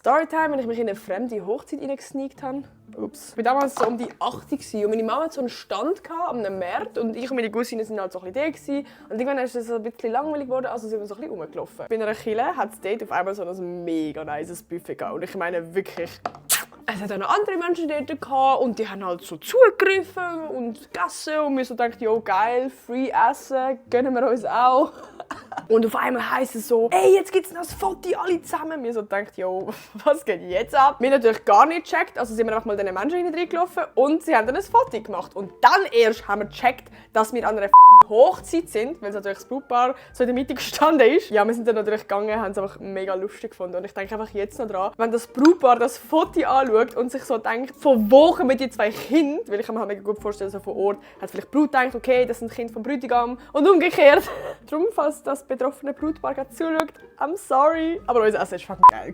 Storytime, wenn ich mich in eine fremde Hochzeit reingesneakt habe. Ups. Ich war damals so um die 80 und meine Mama hatte so einen Stand an einem Markt und ich und meine Cousinen waren halt so ein bisschen da. Und irgendwann ist es ein bisschen langweilig geworden, also sind wir so ein bisschen rumgelaufen. Bei einer Kille hat es dort auf einmal so ein mega nices Buffet gehabt. Und ich meine wirklich, es hat auch noch andere Menschen dort gehabt und die haben halt so zugegriffen und gegessen und wir so dachten, jo geil, free essen, gönnen wir uns auch. Und auf einmal heisst es so, ey, jetzt gibt's noch ein Foto, alle zusammen. Wir so gedacht, jo, was geht jetzt ab? Wir haben natürlich gar nicht gecheckt, also sind wir einfach mal diesen Menschen reingelaufen und sie haben dann ein Foto gemacht. Und dann erst haben wir gecheckt, dass wir an einer Hochzeit sind, weil natürlich das Brautpaar so in der Mitte gestanden ist. Ja, wir sind dann natürlich gegangen, haben es einfach mega lustig gefunden. Und ich denke einfach jetzt noch dran, wenn das Brautpaar das Foto anschaut und sich so denkt, von wo kommen die zwei Kinder? Weil ich kann mir halt mega gut vorstellen, so vor Ort hat vielleicht die Braut gedacht, okay, das sind Kinder vom Bräutigam und umgekehrt. Darum, falls das betroffene Brautpaar gerade zuschaut, I'm sorry. Aber unser Essen war fucking geil.